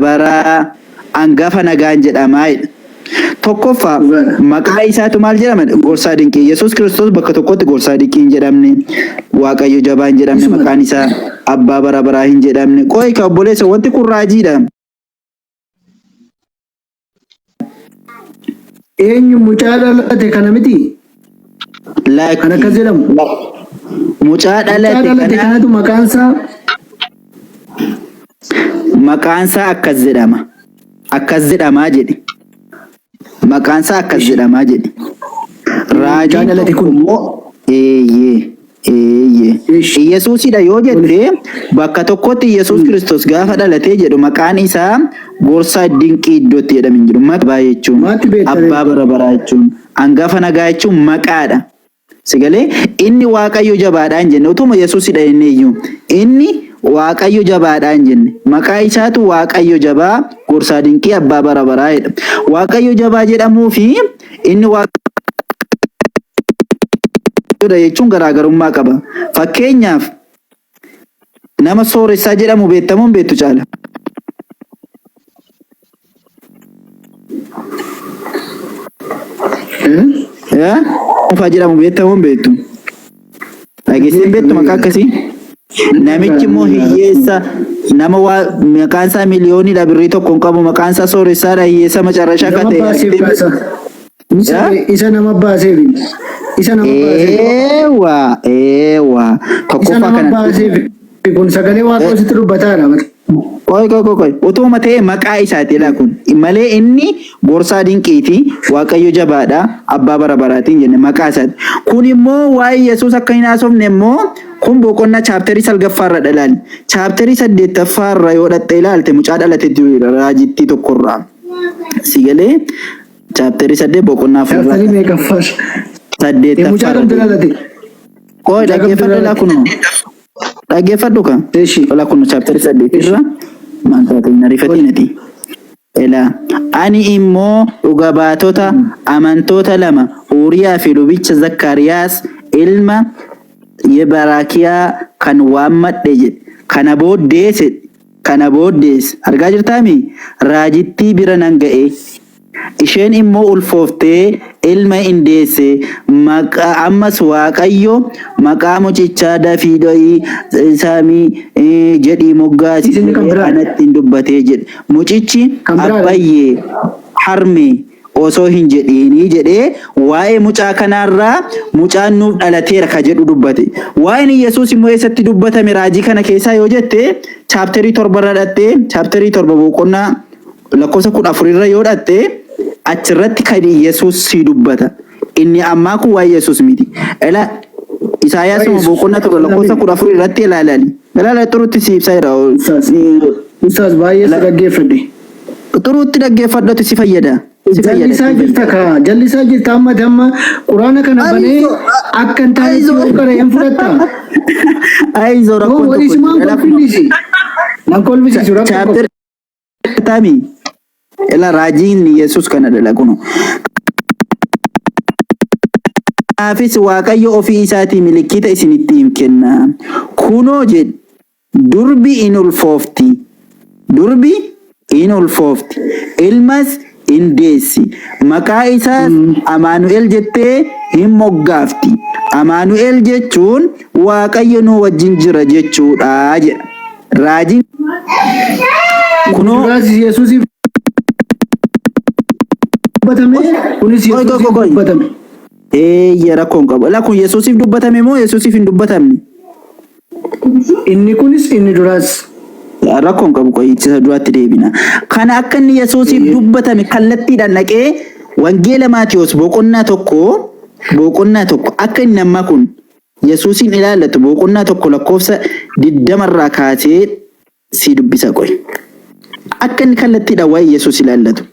Baraa angafa nagaan jedhamaa jedha. Tokkoffaa Dhugaadha. maqaa isaatu maal jedhama? Gorsaa dinqii. Yesuus Kiristoos bakka tokkotti gorsaa dinqii hin jedhamne, Waaqayyo jabaa hin jedhamne, Isuma. maqaan isaa abbaa bara baraa hin jedhamne. Qoy ka obboleessa wanti kun raajiidha. Eenyu mucaa dhalate kana miti? Kan Lakki. akkas jedhamu. Mucaa Mucaa dhalate dhalate kana kanatu maqaan isaa maqaan isaa akkas jedhama. Akkas jedhamaa jedhe. Maqaan isaa akkas jedhamaa jedhe. mucaa Raajiin dhalate tokko kun. immoo eeyyee eeyyee. Ish. Iyyasuusidha yoo jette bakka tokkotti Iyyasuus Kiristoos gaafa dhalatee jedhu maqaan isaa gorsaa dinqii iddootti jedhame hin jiru. Maqaa jechuun Maatti beektare? abbaa bara baraa jechuun hangafa nagaa jechuun maqaadha. Sigalee inni Waaqayyo jabaadha hin jenne utuma Yesuusidha jenne iyyuu inni Waaqayyo jabaadha hin jenne maqaa isaatu Waaqayyo jabaa gorsaa dinqii abbaa bara baraa jedha. Waaqayyo jabaa jedhamuu fi inni Waaqayyoodha jechuun garaagarummaa qaba. Fakkeenyaaf nama sooressaa jedhamu beektamoo hin beektu caala? Eh? Yaa? Dhuunfaa jedhamu beektamoo hin beektu? Dhageessee hin beektu maqaa akkasii? Namichi immoo hiyyeessa nama waa maqaan isaa miliyooniidha birrii tokko hin qabu maqaan isaa sooressaadha hiyyeessa macarrashaa akka Nama ta'e baaseef argitee kaasa. Isa, Yaa? isa nama baaseef. Isa nama baaseef. Eewwa eewwa Isa tokkoffaa nama kanatti. baaseef. Kun sagalee waaqayyoo sitti dubbataadha. Qoy qoy qoy qoy utuma ta'e maqaa isaati laa kun malee inni gorsaa dinqiiti waaqayyo jabaadha abbaa bara baraatiin jenne maqaa isaati kun immoo waa'ee yesuus akka hin haasofne immoo kun boqonnaa chaapterii salgaffaarra dhalaali chaapterii saddeettaffaarra yoo dhatte ilaalte mucaa dhalate jiru raajittii tokkorraa si galee chaapterii saddeet boqonnaa afurraa Chaaptarii meeqaffaas? Mucaa saddeettaffaarra kamtu dhalate? qoy Mucaa kamtu dhaggeeffadhu laa dhalate? kunoo dhaggeeffadhu ka Eshi. Ola kun chaapterii saddeet Eshi. irra maal taate hin ariifatiin ati. Elaa ani immoo dhuga baatota amantoota lama Uuriyaa fi lubicha Zakkaariyaas ilma Yebaraakiyaa kan waammadhe jedhe. Kana booddees jedhe. Kana booddees argaa jirtaami raajittii bira nan ga'e. Isheen immoo ulfooftee ilma in deesse, maqaa, ammas Waaqayyo maqaa mucichaa dafii dho'ii Saamii jedhii moggaasi Isin kan jedhee biraadha. anatti in dubbate jedhe. Mucichi Kan biraadha. abbayyee, harmee osoo hin jedhiinii jedhee waa'ee mucaa kanaarraa mucaan nuuf dhalateera ka jedhu dubbate. Waa'een Yesuus immoo eessatti dubbatame raajii kana keessaa yoo jette chaapterii torbarra dhattee chaapterii torba boqonnaa lakkoofsa 14 irra yoo dhatte achirratti kan Yesuus sii dubbata. Inni ammaa kun waa'ee Yesuus miti. Ila Isaayaas Waa'ee Yesuus. boqonnaa 7 lakkoofsa 14 irratti ilaalaali. Ilaala xurutti si ibsaa jira. Ustaaz. Ustaaz baay'ee si dhaggeeffadhe. Xurutti dhaggeeffadhutti si fayyada. Si fayyada. Jallisaa Si jirta fayyada. kaa jallisaa jirta amma amma quraana kana banee Ayizoo akka hin taanetti ayizoo yoo qara'e hin fudhatta. ayizoo Yoo rakkoon walii tokko simaan jira. Ilaa kunoo kolfisiisi. Nan kolfisiisu rakkoo qabu. chaapter tami ila raajiin Yesuus kana dhala kuno. Kanaafis Waaqayyo ofii isaatii milikkita isinitti hin kenna. Kunoo jedhe durbi in ulfoofti. Durbi in ulfoofti. Ilmas in deessi. Maqaa isaas Amaanu'el jettee hin moggaafti. Amaanu'el jechuun Waaqayyo nu wajjin jira jechuudha jedha. Raajiin kunoo Duraas Yesuusiif dubbatame kunis qoy qoy Yesuusiif qoy qoy. dubbatame. Eeyya rakkoo hin qabu. Ilaa kun Yesuusiif dubbatame moo Yesuusiif hin dubbatamne? Inni kunis inni duraas. Rakkoo hin qabu qoy isa duraatti deebina. Kana akka inni Yesuusiif dubbatame kallattiidhaan dhaqee Wangeela Maatiyos boqonnaa tokko akka inni ammaa kun Yesuusiin ilaallatu boqonnaa 1 lakkoofsa 20 irraa kaasee sii dubbisa qoy. Akka inni kallattiidhaan waa'ee Yesuus ilaallatu.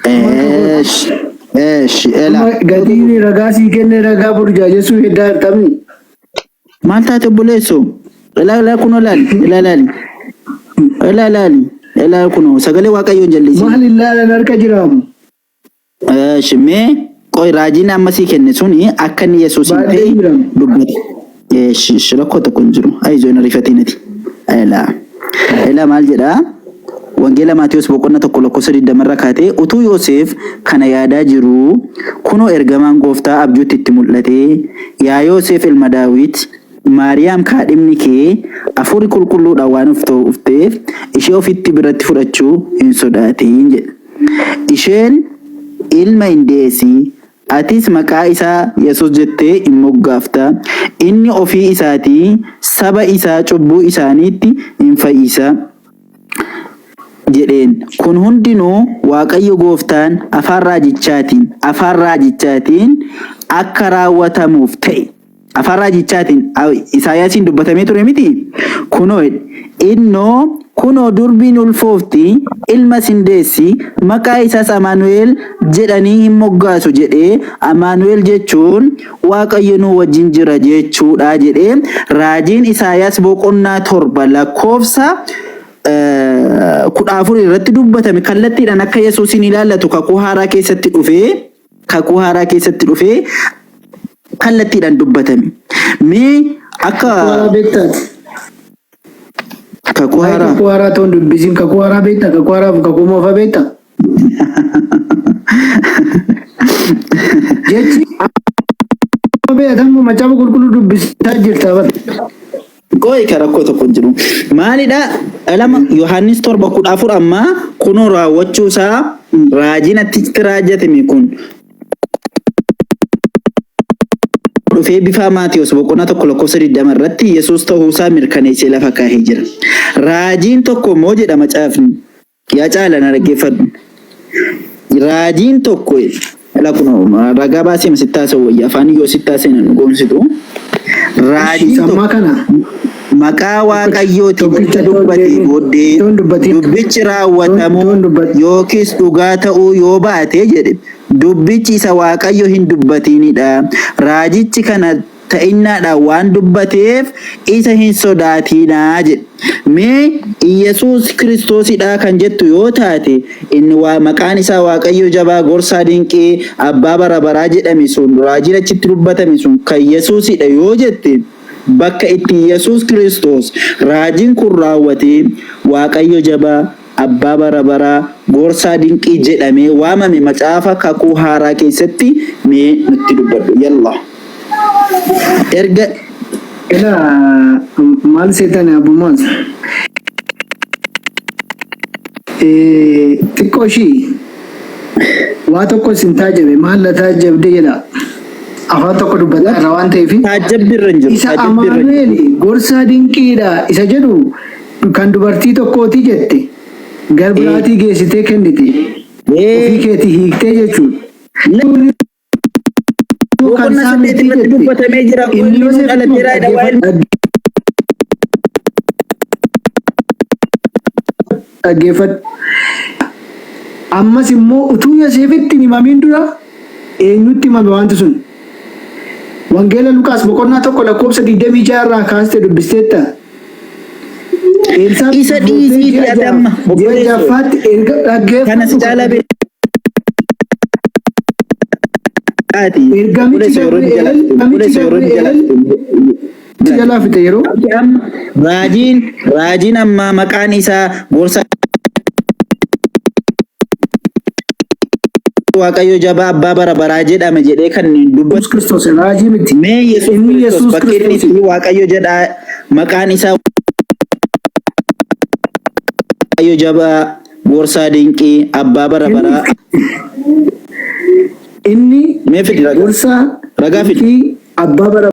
Eesh eesh elaa. Amma gatiin ragaa sii kenne ragaa burjaajessuu heddaa jirtami. Maal taate obboleessoo? Ilaa ilaa kunoo laali ilaa laali ilaa laali ilaa kunoo sagalee Waaqayyoon jallisii. Maal ilaalan harka jiraamu? Eesh mee qoy raajiin amma sii kenne suni akka inni Yesuus hin Baay'ee ta'e jira. dubbate. Eesh eesh rakkoo tokko hin jiru. Ayizoo hin ariifatiin ati. Elaa. Elaa maal jedhaa? Wangeela Maatewos boqonna 1 lakkoofsa 20 irra kaatee utuu Yoseef kana yaadaa jiruu kunoo ergamaan Gooftaa abjuutti itti mul'atee yaa Yoseef ilma Daawit Maariyaam kaadhimni kee Hafuurri Qulqulluudhaan waan ulfoofteef ishee ofitti biratti fudhachuu hin sodaatiin jedhe. Isheen ilma in deessi, atis maqaa isaa Yesus jettee in moggaafta, inni ofii isaatii saba isaa cubbuu isaaniitti in fayyisa jedheen. Kun hundinuu Waaqayyo gooftaan afaan raajichaatiin afaan raajichaatiin akka raawwatamuuf ta'e. Afaan raajichaatiin Isaayaasiin dubbatamee ture miti? Kunoo jedhe, innoo kunoo durbiin ulfoofti, ilmas hin deessi, maqaa isaas Amaanu'el jedhanii hin moggaasu jedhee, Amaanu'el jechuun Waaqayyo nuu wajjin jira jechuudha jedhee raajiin Isaayaas boqonnaa 7 lakkoofsa 14 irratti dubbatame kallattiidhaan akka Yesuusiin ilaallatu kakuu haaraa keessatti dhufee kakuu haaraa keessatti dhufee kallattiidhaan dubbatame. Mee akka Kakuu haaraa beektaati. kakuu Waa'ee haaraa kakuu haaraa toon dubbisiin kakuu haaraa beektaa? Kakuu haaraa fi kakuu moofaa beektaa? Jechi amma beekatamu macaafa qulqulluu dubbisaa jirta bar. Qoy ka rakkoo tokko hin jiru. Maalidha? Lama Yohaannis 7:14 ammaa kunoo raawwachuu isaa raajiin achitti raajatame kun dhufee bifa Maatiyos boqonnaa 1 lakkoofsa 20 irratti Yesuus ta'uu isaa mirkaneessee lafa kaahee jira. Raajiin tokko immoo jedha macaafni. Yaa caala na dhaggeeffadhu. Raajiin tokko la kunoo ragaa baasee sitti haasa'u wayya afaan yoo sitti haasa'e nan dhugoomsitu. Ishi Raajiin sammaa tokko kana maqaa tokkicha Waaqayyootiin tokkicha erga toon dubbatee deebiin booddee toon dubbatiin dubbichi toon raawwatamuu toon dubbat yookiis dhugaa ta'uu yoo baate jedhe dubbichi isa Waaqayyo hin dubbatiinidha. Raajichi kana ta'innaadhaan waan dubbateef isa hin sodaatiinaa jedhe. Mee Iyyasuus Kiristoosidha kan jettu yoo taate, inni waa maqaan isaa Waaqayyo jabaa, gorsaa dinqii, abbaa bara baraa jedhame sun, raajiin achitti dubbatame sun kan Yesuusidha yoo jette, bakka itti Iyyasuus Kiristoos raajiin kun raawwatee Waaqayyo jabaa, Abbaa bara baraa, Gorsaa dinqii jedhamee waamame macaafa kakuu haaraa keessatti mee nutti dubbadhu. Yallah. Erga. Ela maal seetan Abu Muaz? Xiqqoo ishii waa tokko isin taajabe maal la taajabde jedha. Afaan tokko dubbataa irra waan ta'eef Taajjabbi irra hin jiru. isa Taajjabbi irra hin jiru. Amaanu'eel gorsaa dinqiidha isa jedhu Kan dubartii tokkooti jette gar biraatii geessitee kennite ofii keetii hiiktee jechuudha. Inni immoo kan Boqonnaa isaa saddeet miti irratti jette. dubbatamee jira. Inni Ilmi nuu Yoseef immoo dhalateera jedha waa'ee dhaggeeffadhu. Dhaggeeffadhu. Ammas immoo utuu Yoseefitti hin himamin dura eenyutti himame wanti sun? Wangeela Luqaas boqonnaa 1 lakkoofsa 26 irraa kaastee dubbisteetta? Elsaabex Isa ulfooftee dhiisiitii ji'a ati ja'a amma ji'a obboleessoo ja'affaatti erga kana si dhaggeeffadhu caalaa beekaati. Ergamichi Obboleessoo yeroo inni jalaa Gabri'eel fixe ergamichi obboleessoo yeroo inni jalaa Gabri'eel fixe si jalaa fixe yeroo Ati amma raajiin raajiin amma maqaan isaa gorsa Waaqayyo jabaa abbaa bara baraa jedhame jedhee kan dubbatu Yesuus Kiristoos raajii miti. mee Yesuus Inni Kiristoos Yesuus bakki inni Kiristoosi. itti Waaqayyo jedhaa maqaan isaa Waaqayyo jabaa gorsaa dinqii abbaa bara Inni baraa inni mee fidi ragaa gorsaa ragaa fidi dinqii abbaa bara